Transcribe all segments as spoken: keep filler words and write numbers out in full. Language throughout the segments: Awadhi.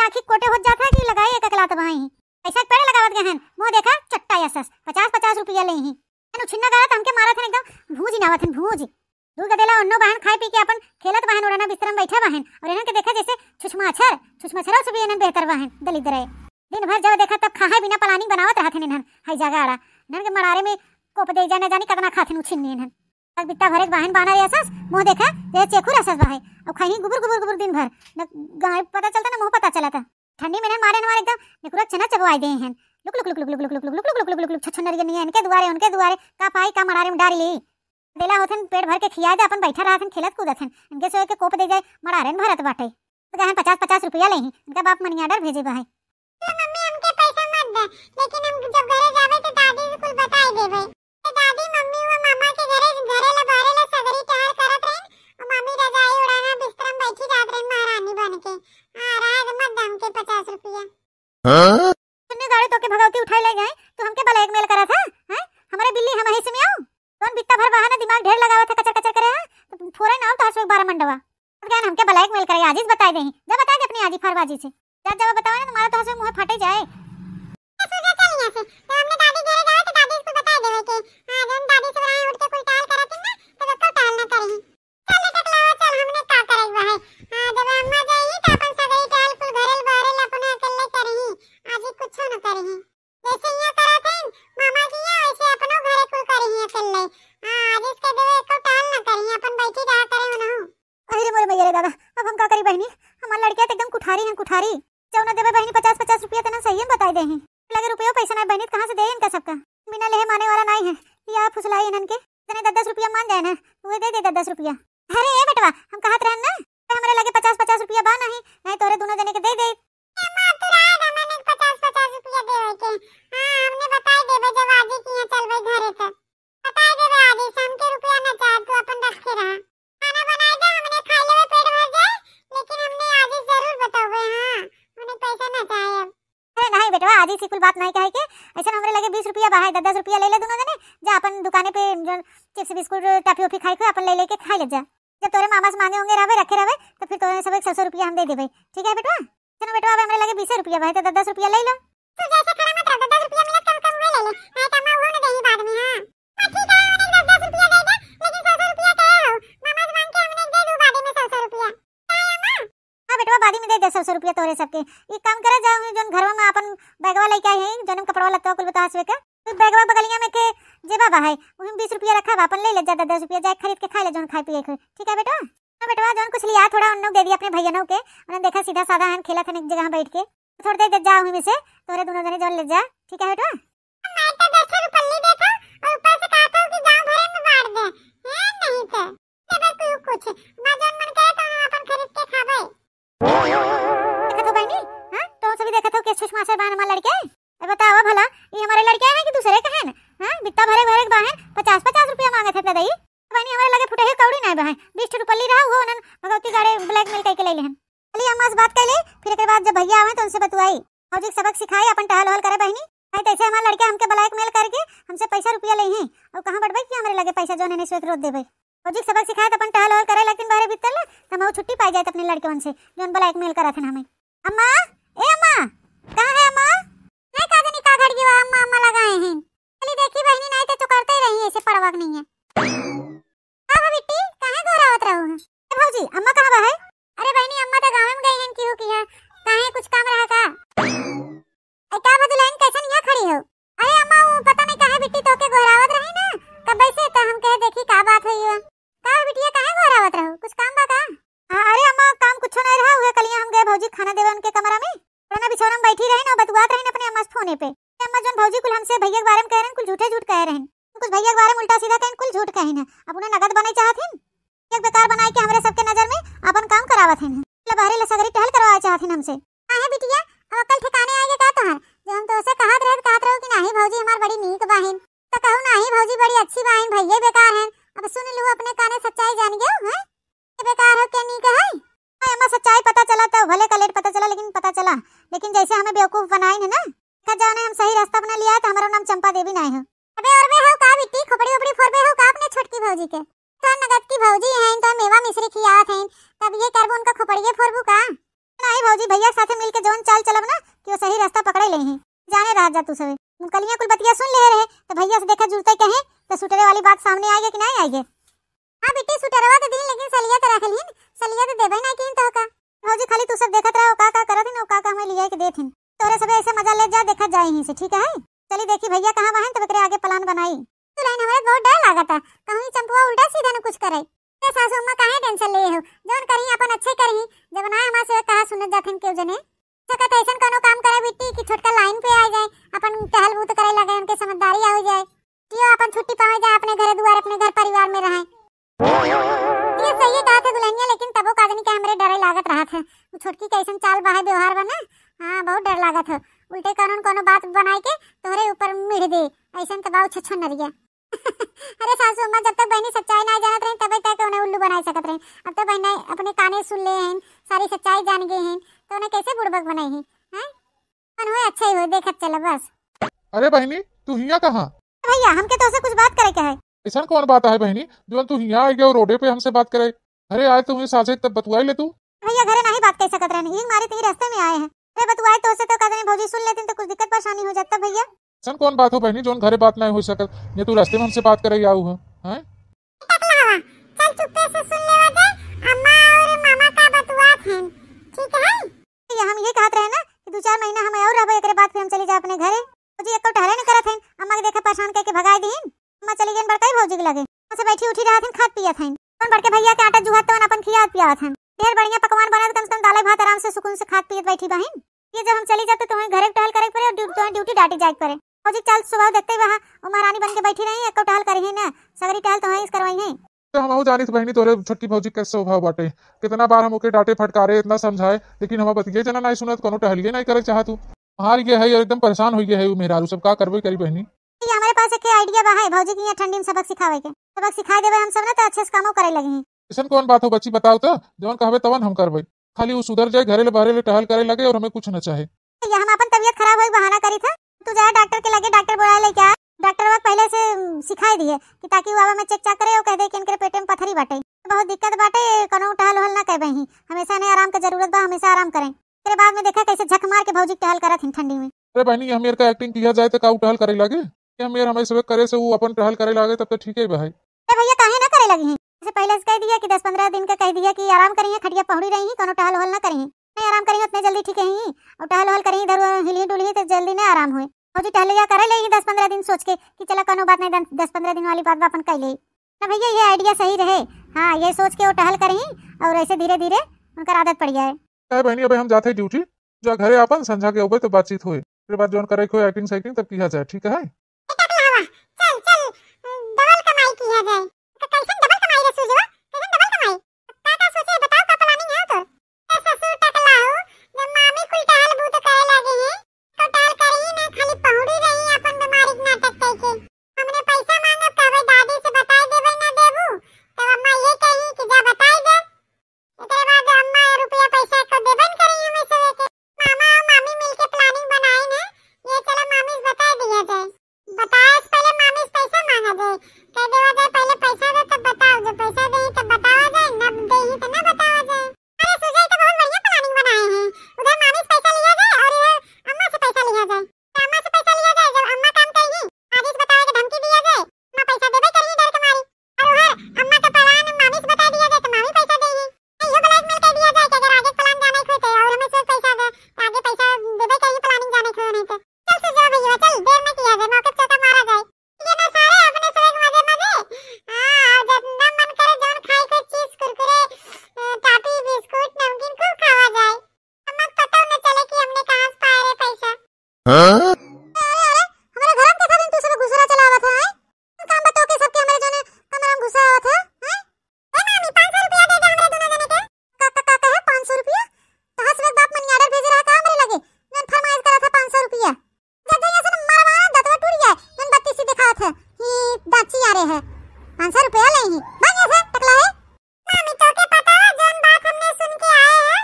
आँखी कोटे होत जात है कि लगाई एक अकलात बाई। पैसा के पेड़ लगावत गए हैं, मुँह देखा चट्टा असस, पचास पचास रुपया लेइहीं। अनु छिन्ना गारत हमके मारत हैं एकदम भूज ही नावत हैं भूज। दू गदेला उन्नो बाहन खाए पी के अपन खेलत बाहन, ओढ़ना बिस्तर में बैठा बाहन, और इन्हन के देखा जैसे छुछमाछर, छुछमाछरौ से भी इन्हन बेहतर बाहन, दलिद्र है। दिन भर जब देखा तब खाए बिना planning बनावत रहत हैं इन्हन, हाई जागा आड़ा। इन्हन के मड़ारे में कोप दे जाए, न जानी कतना खाथिन उछिन्नी इन्हन। तक बित्ता भरे के बाहन बाना रे असस, मुँह देखा जैसे चेखू रसस बाहे, और खाई गुबुर गुबुर गुबुर दिन भर, न गाय पता चलता न मुँह पता चलता। ठंडी में इन्हन मारे हमारे एकदम निकुरा चना चबवाई दे हैं, लुक लुक लुक लुक लुक लुक लुक लुक लुक लुक लुक लुक लुक लुक छछनरिया नहीं है, इनके दुआरे उनके दुआरे का पाई का मड़ारे में डारी ली। देला होत हैं पेट भर के खियाए दे, अपन बैठा रहत हैं खेलत कूदत हैं, इनके सोए के कोप दे जाए मड़ारे में भरत बाटे। तो कहें पचास पचास रुपया लेइहीं, इनका बाप money order भेजे बाहे। तो मम्मी हमके पैसा मत दे, लेकिन हम जब घरे जावे तो दादी से कुल बताई देबे। तो दादी मम्मी वो मामा के घरे, घरे ला बाहरे ला सगरी टहल करत रहिन, और मम्मी रजाई ओढ़ना बिस्तर में बैठी जात रहिन महारानी बन के। हाँ, राज मत दे हमके पचास रुपया। हाँ? सुनने गाड़ी तो के भगवती उठाए ले गए, तू हमके blackmail करत है, हैं? हमारे बिल्ली हम हिस्से में आऊ? कौन बित्ता भर बहाना दिमाग ढेर लगावत है, कचर कचर करे है, तो फोरन आओ तो हंसवे बारह मंडवा। अब क्या हमके blackmail करे, आजीज बताए देही, जा बताए दे अपनी आजी फारबाजी से, जा जब बतावे ना तुम्हारा तो हंसवे मुँह फाटे जाए। ए, सूर्या, चल यहाँ से। तो हमने दादी घरे जाए तो दादी इसको बताए देवे के, हाँ, जब दादी से बनाए उठ के कुल टाल करत ना, तब एको टाल ना करी। चल रे टकलावा, चल, हमने का करे के बा है। हाँ, जब अम्मा जाई तो अपन सगरी टाल कुल घरेल बहरेल अपने अकेले करही, आजी कुछो न करही। जैसे यहाँ करत हैं मामा जी यहाँ, वैसे अपनो घरे कुल करही अकेले। हाँ, आजी इसके देवे एको टाल न करही, अपन बैठी रहा करे उनहु। अरे मोरे मैया रे दादा, अब हम का करी बहिनी, हमार लड़किया तो एकदम कुठारी हैं, कुठारी। जौना देवे बहिनी पचास पचास रुपया, तना सही हम बताई देही। लगे रुपयो पैसा ना बहिनी, कहाँ से दे इनका सबका? बिना लेहे माने वाला नाई है, या फुसलाई इन्हन के। जने दस दस रुपया मान जाए ना, उहे दे दे दस दस रुपया। अरे ए बेटवा, हम कहत रहन ना, हमरे लगे पचास पचास रुपया बा नहीं, नहीं तोरे दोनों जने के दे दे। ए माँ, तू रहा दे, मैंने पचास पचास रुपया देवे के। हाँ, हमने बताई देबे जब आजी के यहाँ चलबे घरे त। बताई देबे आजी, शाम के रुपया ना चाह, तू अपन रखे रहा। खाना बनाई दे, हमने खाई लेबे, पेट भर जाए, लेकिन हमने आजी जरूर बतावे, हाँ, हमने पैसा ना चाहे अब। अरे नहीं बेटवा, आजी से कुल बात नहीं कहे के। ऐसा हमरे लगे बीस रुपया बा है, दस दस रुपया ले ले दोनों जने, जा अपन दुकाने पे जो chips बिस्कुट टाफी उफी खाए के अपन ले लेके खाए ले जा। जब तोरे मामा से मांगे होंगे रहबे, रखे रहबे, तो फिर तोरे सब एक सौ सौ रुपया हम दे देबे, ठीक है बेटवा? चलो बेटवा, अब हमरे लगे बीसे रुपया बा है, तो दस दस रुपया ले लो। तू जैसे खड़ा मत रह, दस दस रुपया मिलत कम कम हुए ले ले, नहीं तो अम्मा उहो न देही बाद में, हाँ। हाँ, ठीक है, उन्हें दस दस रुपया दे दे, लेकिन सौ सौ रुपया कहे हो, मामा से मांग के हमने दे दू बादे में सौ सौ रुपया। का है अम्मा? हाँ बेटवा, बादी में दे दे सौ सौ रुपया तोरे सबके। एक काम करे, जा उन्हें जोन घरवा में अपन बैगवा लेके आई है, जोन कपड़वा लत्तवा कुल बता हंसवे के, तो बैगवा बगलिया में के जेबा बा है, उही में बीस रुपया रखा बा, अपन ले ले जा दस दस रुपया, जाए खरीद के खा ले जोन खाए पिए के, ठीक है बेटवा? हाँ बेटवा, जोन कुछ लिया थोड़ा उन्नों दे दिया अपने भैयनों के, उन्हें देखा सीधा साधा हन, खेलत हन एक जगह बैठ के, थोड़ा दे दे जा उही में से, तोरे दोनों जने जोन ले जा, ठीक है बेटवा? मैं तो दस रुपल्ली देता और ऊपर से कहता हूँ कि गांव भरे में बांट दे, हैं नहीं तो। देबे तू कुछ, ना जोन मन करे तो हम अपन खरीद के खाबे। देखत हो बहिनी, हाँ? तो सभी देखत हो कि छुछ माछर बान हमार लड़के। ए बतावा भला, ये हमारे लड़के हैं कि दूसरे के हैं? हाँ? बित्ता भरे भरे के बाहन पचास पचास रुपया मांगत है दई। बहिनी, हमारे लगे फुटही कौड़ी नाय बहन, बीस ठे रुपल्ली रहा, वो उन्हन भगवती गाड़े blackmail करके ले लेहन। चलिए अम्मा से बात कर ले, फिर एक बाद जब भैया आवे तो उनसे बतुआई। भौजी के सबक सिखाई, अपन टहल वहल करे बहिनी। नहीं तो ऐसे हमारे लड़के हमके blackmail करके हमसे पैसा रुपया लेइहीं, और कहाँ बटबे कि हमरे लगे पैसा जोन है नहीं रोज देबे। भौजी के सबक सिखाए तो अपन टहल वहल करे लगतिन बाहरे भीतर ले, तो हम छुट्टी पाई जाए अपने लड़के उनसे जोन blackmail करत हन हमें। अम्मा, ए अम्मा, कहाँ है अम्मा? नहीं का जानी का घड़ गया अम्मा, अम्मा लगाए हैं। चली देखी बहिनी, नहीं तो चुकरते ही रही ऐसे पड़वा के नहीं है। का हो बिट्टी, काहे गोहरावत रहो है? ए भौजी, अम्मा कहाँ बा है? अरे बहिनी, अम्मा तो गाँव में गई हैं, केहू किहाँ, काहे कुछ काम रहा का? ए का भा दुल्हन, कैसन यहाँ खड़ी हो? अरे अम्मा, वो पता नहीं काहे बिट्टी तोके गोहरावत रही ना, कब से तो हम कहे देखी का बात हुई हो। का हो बिटिया, काहे गोहरावत रहो, कुछ काम बा का? हाँ, अरे अम्मा, काम कुछो नहीं रहा, उहे कलिया हम गए भौजी खाना देवे उनके कमरा में, पुराना बिछौना में बैठी रही ना, बतुआत रही अपने अम्मा से फोने पे। अम्मा, जोन भौजी कुल हमसे भैया के बारे में कह रहे हैं, कुल झूठे झूठ कह रहे हैं। कुछ भैया के बारे में उल्टा सीधा कहीं कुल झूठ कहीं है। अब उन्हें नगद बने चाहत हैं, एक बेकार बनाए के हमरे सबके नजर में अपन काम करावत हैं। ले बाहरे ले सगरी टहल करवाए चाहत हैं हमसे। काहे बिटिया, अब अकल ठिकाने आएगी का तोहर? जो हम तोसे कहत रहे, कहत रहो कि नाही भौजी हमार बड़ी नीक बाहिन, तो कहू नाही भौजी बड़ी अच्छी बाहिन, भैया बेकार हैं। अब सुन लू अपने काने, सच्चाई जान गयो, हैं? ये बेकार हो के नीक है? अरे अम्मा, सच्चाई पता चला तो भले का लेट पता चला, लेकिन पता चला। लेकिन जैसे हमें बेवकूफ बनाइन है ना, देखा जाओ ने हम सही रास्ता अपना लिया है तो हमारा नाम चंपा देवी नाय हो। अबे और बे हो का बिट्टी, खोपड़ी ओपड़ी फोरबे हो का अपने छोटकी भौजी के? तो नगद की भौजी हैं, तो मेवा मिश्री खियावत हैं, तब ये करबो उनका खोपड़िए फोरबू का? ना नहीं भौजी, भैया के साथे मिल के जवन चाल चलब ना कि वो सही रास्ता पकड़े लेइहीं। जाने रह जा तू सबे। कलिया कुल बतिया सुन ले रहे तो भैया से देखा जुड़ते कहे तो सुटरे वाली बात सामने आइगे कि नहीं आइगे? हाँ बिट्टी, सुटरवा तो दीन लेकिन सलिया तो रख लीन, सलिया तो देबे नहीं कीन तो का। भौजी खाली तू सब देखत रहो का का करत हिन और का का हमें लिया के देत हिन। तोरे सबे ऐसे मजा ले जा, देखत जाए ही से, ठीक है? चली देखी भैया कहाँ बहन तब एकरे आगे प्लान बनाई। दुल्हन हमरे बहुत डर लागत है, कहूँ चंपुआ उल्टा सीधा न कुछ करे। ए सासू अम्मा काहे टेंशन ले हो, जौन करी अपन अच्छे करी, जब ना हमार से कहा सुनत जाथिन केहू जने। सकत ऐसन कोनो काम करे बिट्टी कि छोटका लाइन पे आ जाए, अपन टहल बूत करे लगे, उनके समझदारी आ जाए, जियो अपन छुट्टी पावे जाए, अपने घरे दुआर अपने घर परिवार में रहे। ये सही कहा थे दुल्हनिया, लेकिन तबो का आदमी के हमरे डरे लागत रहा थे। वो छोटकी कैसन चाल बा है, व्यवहार बा ना, हाँ बहुत डर लागत है। उल्टे कानून कोनो बात बनाए के तोहरे ऊपर मिढ़ दे, ऐसन तो बाऊ छछन नरिया। अरे सासू अम्मा, जब तक बहनी सच्चाई ना जानत रही तब तक उन्हें उल्लू बनाए सकत रही। अब तो बहनी अपने काने सुन ले हैं, सारी सच्चाई जान गए हैं, तो उन्हें कैसे बुड़बक बनाई है? हैं? मन होए अच्छा ही होए, देखत चला बस। अरे बहनी, तू हिया कहाँ? भैया, हमके तोसे कुछ बात करे के है। ऐसन कौन बात है बहनी, जौन तू हिया आ गया रोडे पे हमसे बात करे? अरे आए तो हुई साझे तब बतुआई ले तू। भैया, घरे नहीं बात कर सकत रहनी, यही मारे ती रास्ते में आए हैं। अरे बतुआए तोसे तो कहते भौजी सुन लेती तो कुछ दिक्कत परेशानी हो जाता भैया। ऐसन कौन बात हो बहनी, जौन घरे बात नहीं हो सकत, ये तू रास्ते में हमसे बात करे आऊ हो, हैं? टकला हवा, चल चुप्पे से सुन लेवा दे, अम्मा और मामा का बतुआत हैं, ठीक है? ये हम ये कहत रहे ना कि दो चार महीना हम और रहबे, एकरे बाद फिर हम चली जाए अपने घरे। भौजी एको टहले न करत हैं, अम्मा के देखा परेशान करके भगाए दीन। अम्मा चली गईन बड़काई भौजी के लगे, वहाँ से बैठी उठी रहत हैं, खात पियत हैं। अपन बड़के भैया के आटा जुहात तवन अपन खियात पियावत हैं। ढेर बढ़िया पकवान बनत, कम से कम दाल भात आराम से सुकून से खात पियत बैठी बहिन। ये जब हम चली जाते तो वहीं घरे टहल करे के पड़े और ड्यू-, तोहें ड्यूटी डाटी जाए के पड़े। भौजी के चाल स्वभाव देखते ही वहाँ वो महारानी बन के बैठी रही, एको टहल करी है ना, सगरी टहल तो वहीं से करवाई है। तो हमहू जानित बहिनी तोरे छोटकी भौजी के कैसे स्वभाव बाटे। कितना बार हम ओके डांटे फटकारे, इतना समझाए, लेकिन हमार बतिये जना नहीं सुनत, कोनो टहलिए नहीं करे चाहत। तू हार गए है और एकदम परेशान हो गए है वो मेहरारू सब, का करबे करी बहिनी? ये हमारे पास एक आइडिया बा है, भौजी के यहाँ ठंडी में सबक सिखावे के। सबक सिखाए देवे हम सब ना तो अच्छे से कामो करे लगी। ऐसन कौन बात हो बच्ची, बताओ तो, जवन कहबे तवन हम करबे। खाली वो सुधर जाए, घरे ले बहरे ले टहल करे लगे और हमें कुछ न चाहे। ये हम अपन तबीयत खराब होई बहाना करी था, तू जाए डॉक्टर के लगे, डॉक्टर बुला लेके आ। डॉक्टर वो पहले से, उम, सिखाई दिए कि ताकि वो आवे में चेक चाक करे और कह दे कि इनके पेट में पथरी बाटे, बहुत दिक्कत बाटे, कोनो टहल उहल ना कहबे ही, हमेशा ने आराम के जरूरत बा, हमेशा आराम करें। तेरे बाद में देखा कैसे झक मार के भौजी टहल करत हिन ठंडी में। अरे बहनी, ये हमें का एक्टिंग किया जाए तो का उ टहल करे लगे? ये हमें हमें सबक करे से वो अपन टहल करे लगे तब तो ठीक है भाई। अरे भैया, काहे ना करे लगी हैं? जैसे पहले से कह दिया कि दस पन्द्रह दिन का कह दिया कि आराम करिए, खटिया पहुड़ी रही, कोनो टहल उहल ना करिए। नहीं आराम करिए उतने जल्दी ठीक है ही, और टहल उहल करिए, इधर उधर हिली डुली तो जल्दी ना आराम होए। भौजी टहलिया करे ले ही दस पन्द्रह दिन सोच के कि चला कोनो बात नहीं, दस पन्द्रह दिन वाली बात बा, अपन कर ले। ना भैया, ये आइडिया सही रहे। हाँ, ये सोच के वो टहल करी और ऐसे धीरे धीरे उनकर आदत पड़ जाए। ए बहनी, अबे हम जाते ड्यूटी, जा घरे आपन, संझा के अबे तो बातचीत होए, फिर बाद जौन करे के होए एक्टिंग सेटिंग तब किया जाए, ठीक है? ए टकला हवा, चल चल, डबल कमाई किया जाए। तो कैसन डबल कमाई रे सूजवा, कैसन डबल कमाई? का का सोचे बताओ, का प्लानिंग है तोर? ए ससुर टकला हो, जब मामी कुल टहल बूत करे लगे हैं, तो टहल करी ना, खाली पहुड़ी रही अपन बीमारी के नाटक कइके। हमने पैसा मांगब, कहबे दादी से बताई देबे, ना देबू, तब अम्मा ये कही कि जा बताई दे। एकरे बाद अम्मा ये रुपया पैसा को देबे न करी हमें से के। मामा और मामी मिलके प्लानिंग बनाई ना, ये चला मामी से बताई दिया जाए। बताए से पहले मामी से पैसा मांगा जाए, कह देवा जाए पहले पैसा दे तब बताओ, जब पैसा दे तब बतावा जाए, ना दे ही तो ना बतावा जाए। अरे सुजय तो बहुत बढ़िया प्लानिंग बनाए हैं, उधर मामी से पैसा लिया जाए और इधर अम्मा से पैसा लिया जाए। अम्मा से पैसा लिया जाए, जब अम्मा काम करेंगी, आगे से बतावे के धमकी दिया जाए, अम्मा पैसा देबे करेंगी डर के मारी। और उधर अम्मा का प्लान मामी से बता दिया जाए तो मामी पैसा देंगी। ये ब्लैकमेल कर दिया जाए कि अगर आगे प्लान जाने को तो और हमें से पैसा दे, तो आगे पैसा देबे करेंगी प्लानिंग जाने को नहीं तो। चल सुजय भैया, चल, देर न किया जाए, मौके पे चौका मारा जाए। ये ना सारे अपने सब एक मजे मजे। हाँ, और जितना मन करे जौन खाए के चीज, कुरकुरे, अ, टाफी, बिस्कुट, नमकीन खूब खावा जाए। हमें पता न चले कि हमने कहाँ से पाए रे पैसा। हाँ? अरे, अरे, हमारे घर में कैसा दिन तू सब घुसरा चला आवत है, हैं? काम बताओ के सबके हमारे जोने कमरा में घुसरा आवत है, हैं? ए मामी, पाँच सौ रुपया दे दे हमरे दोनों जने के। का, का, का कहे, पाँच सौ रुपया? तो हंस में बाप मनी ऑर्डर भेजे रहा का हमरे लगे? जौन फरमाइश करा था पाँच सौ रुपया। जब जइया से मरवा दतवा टूट जाए, जौन बत्तीसी दिखावत है, ही दाची आ रहे है। पाँच सौ रुपया ले ही, भाग यहाँ से, टकला है। मामी, तोके पता है, जौन बात हमने सुन के आए हैं,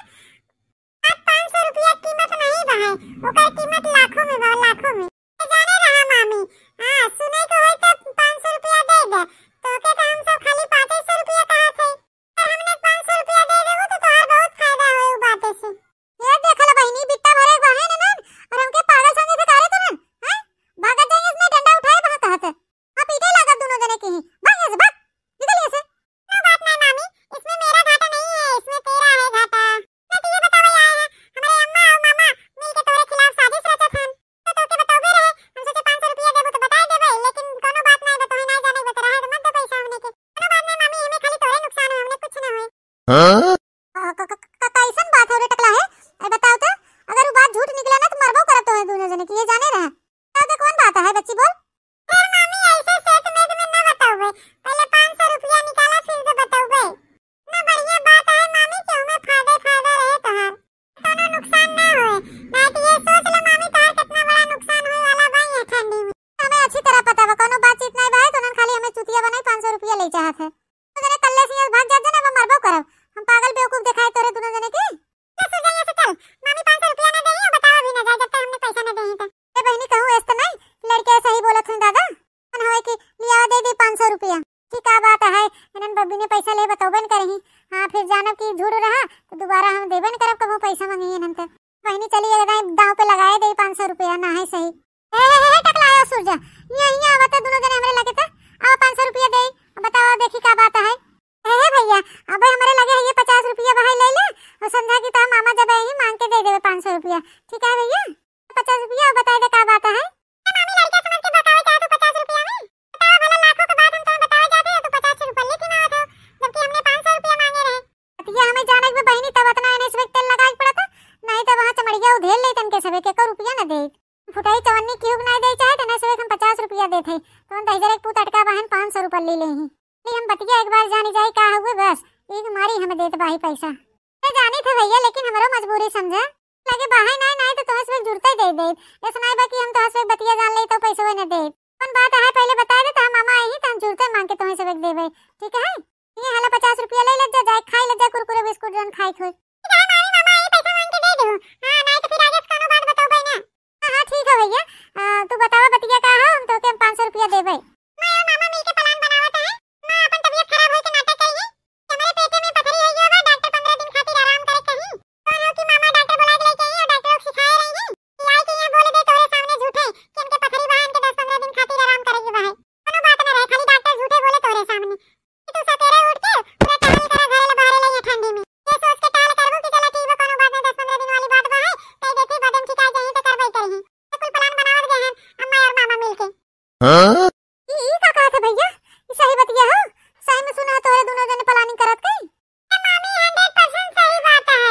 आज पाँच सौ रुपया कीमत नहीं बा है, ओकर कीमत लाखों में बा, लाखों में। ये जाने रहा मामी, हाँ, सुने के होई तो पाँच सौ रुपया दे दे, तोके तो हम सब खाली पाँच सौ रुपया कहा थे, अगर हमने पाँच सौ रुपया दे देबो तो तोहार बहुत फायदा होई उ बातें से। खूब देखाए तोरे दुनो जने के। चल सूरजा, यहाँ से चल। मामी पाँच सौ रुपया ना देही, बतावा भी ना जाए, जब तक हमने पैसा ना देही तो। ए बहिनी, कहूँ ऐस तो नहीं, लड़के सही बोलत हैं दादा। मन होए कि लिया दे दे पाँच सौ रुपया। ठीक, का बात है, इन्हन बब्बी ने पैसा ले बतौबे न करही। हाँ, फिर जानब कि झूठ रहा, तो दोबारा हम देबे न करब, कबो पैसा मंगी इन्हन तो। बहिनी, चली, एक दाई दाव पे लगाए दे पाँच सौ रुपया, ना है सही। ए, हे, हे, हे, टकलायो सूरजा, यहाँ, यहाँ आवत है दुनो जने हमरे लगे तो। आओ, पाँच सौ रुपया दे, बताओ, देखी का बात है। ए, हे भैया, अब हमरे लगे है ये पचास रुपया भाई ले ले, और समझा कि तो मामा जब यही मांग के दे देवे पाँच सौ रुपया, ठीक है भैया? पचास रुपया, बताए दे का बात है। ए, मामी, लड़का समझ के बहकावे चाहत हो पचास रुपया में? बताओ, भला लाखों के बात हम तुम्हें बतावे जाते हैं, तो पचास रुपया लेके ना आवत हो, जबकि हमने पाँच सौ रुपया मांगे रहे। बतिया हमें जाने के बहिनी, तब इतना एने से तेल लगाए के पड़ा था, नहीं तो वहाँ चमड़िया उधेल लेते इनके सबे के, एको रुपया न दे। फुटाई चवन्नी की हुक नहीं दे चाहे, तो नहीं से हम पचास रुपया देते हैं, तो हम दहिजर एक पूत अटका बहन पाँच सौ रुपया ले ले ही। ले हम बतिया एक बार जानी जाए का हुए, बस एक मारी हमें देत बाही पैसा। तो जानी थे भैया, लेकिन हमरो मजबूरी समझे। लगे बाहे नाई, नाई तो तोहस बेक जुड़ते दे दे। ऐसा नाई बा कि हम तोहस बेक बतिया जान ले तो पैसवे न दे। कौन बात है, पहले बता दे तो हम मामा आई ही तो हम जुड़ते मांग के तोहस बेक देबे, ठीक है? ये हला पचास रुपया ले ले जा, जाए खाई ले जा कुरकुरे बिस्कुट जौन खाए खोए। ठीक है मामी, मामा आई पैसा मांग के दे दो। हाँ, नाई तो फिर आगे से कोनो बात बताओ ना। हाँ, हाँ, ठीक है भैया। आ, तू बतावा बतिया का हो, हम तोके हम पाँच सौ रुपया देबे। माँ और मामा मिलके plan बनावत है। माँ अपन तबीयत खराब होई के नाटक करी है। हमरे पेटे में पथरी हो गया बा, डॉक्टर पन्द्रह दिन खातिर आराम करे कही। कौन हो कि मामा डॉक्टर बुला के लेके आई और डॉक्टर लोग सिखाए रही है कि आई के यहाँ बोले दे तोरे सामने झूठे कि इनके पथरी बा, इनके दस पन्द्रह दिन खातिर आराम करे के बा है। कोनो बात ना रहे, खाली डॉक्टर झूठे बोले तोरे सामने। कि तू सवेरे उठ के पूरा टहल करा घरे ले बाहरे ले ये ठंडी में। ये सोच के टहल करबू कि चला ठीक बा, कोनो बात ना, दस पन्द्रह दिन वाली बात बा है, कह देती बदन ठिकाए जाई तो करबे करी। तो कुल plan बनावत गए हैं अम्मा और मामा मिलके। हाँ? ई, ई का कहत है भैया? ई सही बतिया हो? सही में सुना है तोहरे दोनों जने planning करत कई? ए मामी, hundred percent सही बात है।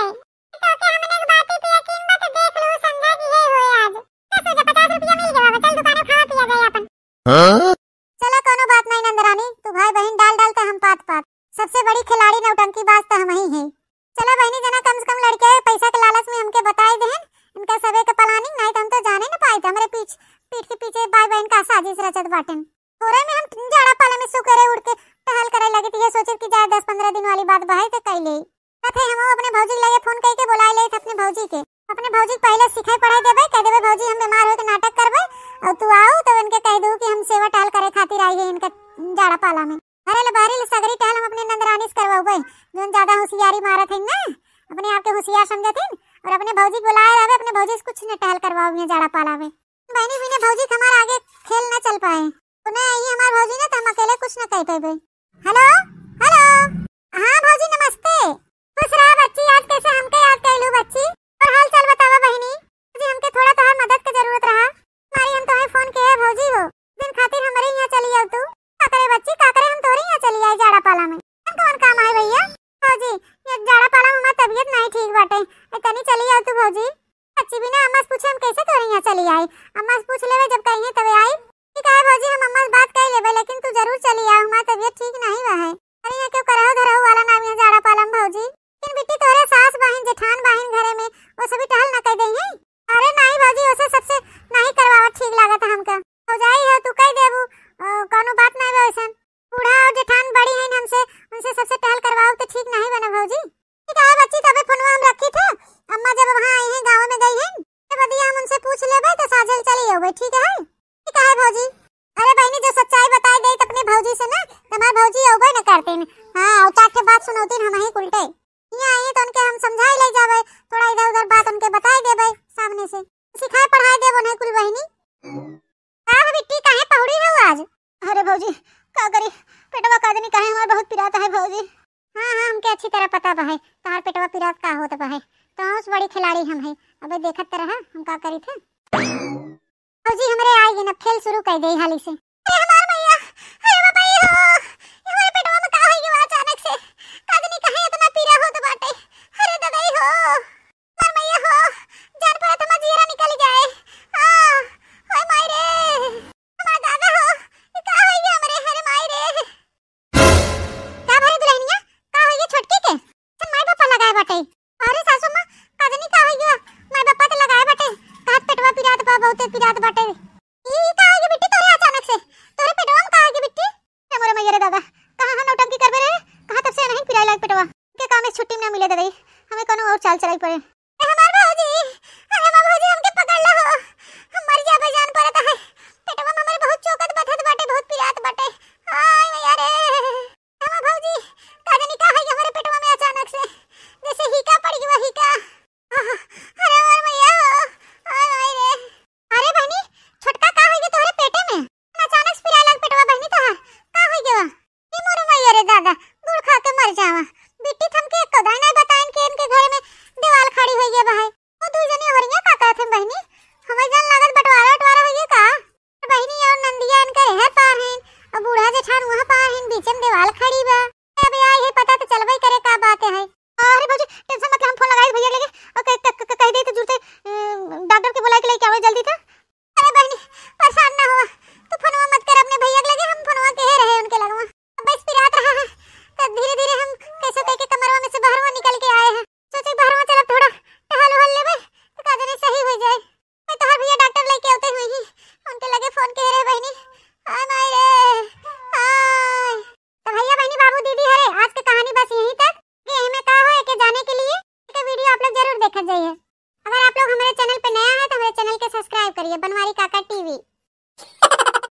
तो के हमने के बाती पे यकीन बा तो देख लो, समझा कि यही होए आज। चल सूरजा, पचास रुपया मिल गया बा, चल दुकाने खावा पिया जाए अपन। हाँ? चला, कोनो बात नहीं नंदरानी, तू भाई बहिन डाल डाल के हम पात पात। सबसे बड़ी खिलाड़ी नौटंकीबाज तो हम ही हैं। चला बहिनी जना, कम से कम लड़के पैसा के लालच में हमके बताई देहन, इनका सबे के planning, नहीं तो हम तो जाने न पाइत, हमरे पीठ, पीठ के पीछे भाई बहिन का साजिश रचत बाटेन। थोरे में हम जाड़ा पाला में सुकरे उठ के टहल करे लगी, तो ये सोचे कि जाए दस पन्द्रह दिन वाली बात बहाई तो कैले। कथे हम अपने भौजी के लगे phone करके बुलाए ले अपने भौजी के। अपने भौजी के पहले सिखाई पढ़ाई देबे, कह देबे भौजी हम बीमार होके नाटक करबे और तू आओ तो इनके कह दू कि हम सेवा टहल करे खातिर आई है इनका जाड़ा पाला में। घरे ले बाहरी ले सगरी टहल हम अपने नंदरानी से करवाउबे, जोन ज्यादा होशियारी मारत है ना, अपने आप के होशियार समझत है। और अपने भौजी के बुलाए रहबे, अपने भौजी से कुछ न टहल करवाओ ये जाड़ा पाला में। बहनी बिना भौजी के हमार आगे खेल न चल पाए। उन्हें आई हमार भौजी ना तो हम अकेले कुछ न कह पाएबे। Hello, hello। हाँ भौजी नमस्ते। खुश रहा बच्ची, आज कैसे हमके याद कैलू बच्ची? और हाल चाल बतावा बहिनी। जी हमके थोड़ा तोहार मदद के जरूरत रहा। मारी हम तोहे phone किए भौजी हो। दिन खातिर हमरे यहाँ चली आओ तू। का करे बच्ची, का करे हम तोरे यहाँ चली आई जाड़ा पाला में? हम कौन काम आए भैया? भौजी, ये जाड़ा पाला में हमार तबीयत नहीं ठीक बाटे। ए, तनी चली आओ तू भौजी। बच्ची बिना अम्मा से पूछे हम कैसे तोरे यहाँ चली आई? अम्मा से पूछ लेबे, जब कहिए तबे आई। ठीक है भौजी, हम अम्मा से बात कर लेबे, लेकिन तू जरूर चली आओ, हमार तबीयत ठीक नहीं बा है। अरे यहाँ क्यों करहु धरहु वाला नाम यहाँ जाड़ा पाला में भौजी। लेकिन बिट्टी तोरे सास बाहिन जेठान बाहिन घरे में, वो सभी टहल ना कर दे हैं। अरे नहीं भौजी, उसे सबसे नहीं करवावत ठीक लागत है हमका। भौजाई है तू कह देबू, अ, कौनो बात नहीं बा वैसन। बूढ़ा और जेठान बड़ी हैं हमसे, उनसे सबसे टहल करवाओ तो ठीक नहीं बना भौजी। ठीक है बच्ची, तबे फोनवा हम रखी थे, अम्मा जब वहाँ आई हैं गाँव में गई हैं, तब अदिया हम उनसे पूछ लेबे तो साझल चली अउबे, ठीक है? ठीक है भौजी। अरे बहनी, जो सच्चाई बताई दे अपने भौजी से ना, तो हमारे भौजी अउबे न करते हैं। हाँ, उतार के बात सुनौती हम ही उल्टे। यहाँ आई तो उनके हम समझाई ले जाबे, थोड़ा इधर उधर बात उनके बताई देबे सामने से, सिखाए पढ़ाए देबो नहीं कुल बहनी। का हो बिट्टी, काहे पहुड़ी हो आज? अरे भौजी, का करी, पेटवा का जनी काहे हमार बहुत पिरात है भौजी। हाँ, हाँ, हमके अच्छी तरह पता बा है, तोहार पेटवा पिरात का होत बा है। तो उस बड़ी खिलाड़ी हम है, अबे देखत तो रहा, हम का करी थे। भौजी, हमरे आई गई, अब खेल शुरू कर दे हाली से। अरे हमार मैया, अरे बाबा, ये हो, ये हमारे पेटवा में का हो गया अचानक से? का जनी काहे इतना पीरा होत बाटे? अरे दादा, ये हो। हमार मैया हो, जान पड़ा तो हमार जियरा निकल जाए। आ, हाय माई रे, हमार दादा हो, ये का हो गया हमरे, अरे माई रे। का भरे दुल्हनिया, का हो गया छोटकी के? तन माई बापा लगाए बाटे। अरे सासू माँ, का जनी का हो गया, माई बापा तो लगाए बाटे, कहत पेटवा पिरात बा, बहुते पिरात बाटे। ई का हो गया बिट्टी तोरे अचानक से, तोरे पेटवा में का हो गया बिट्टी? ए मोरे मैया रे दादा, कहाँ हम नौटंकी करबे रहे, कहाँ तब से नहीं पिराए लाग पेटवा। के काम से छुट्टी ना मिले दादा, हमें कोनो और चाल चलाई पड़े। ए हमार भौजी, अरे हमार भौजी, हमके पकड़ ला हो, हम मर जाबे जान परत है। पेटवा में हमारे बहुत चोकत बथत बाटे, बहुत पिरात बाटे। हाय मैया रे, हमार भौजी, का जानी का है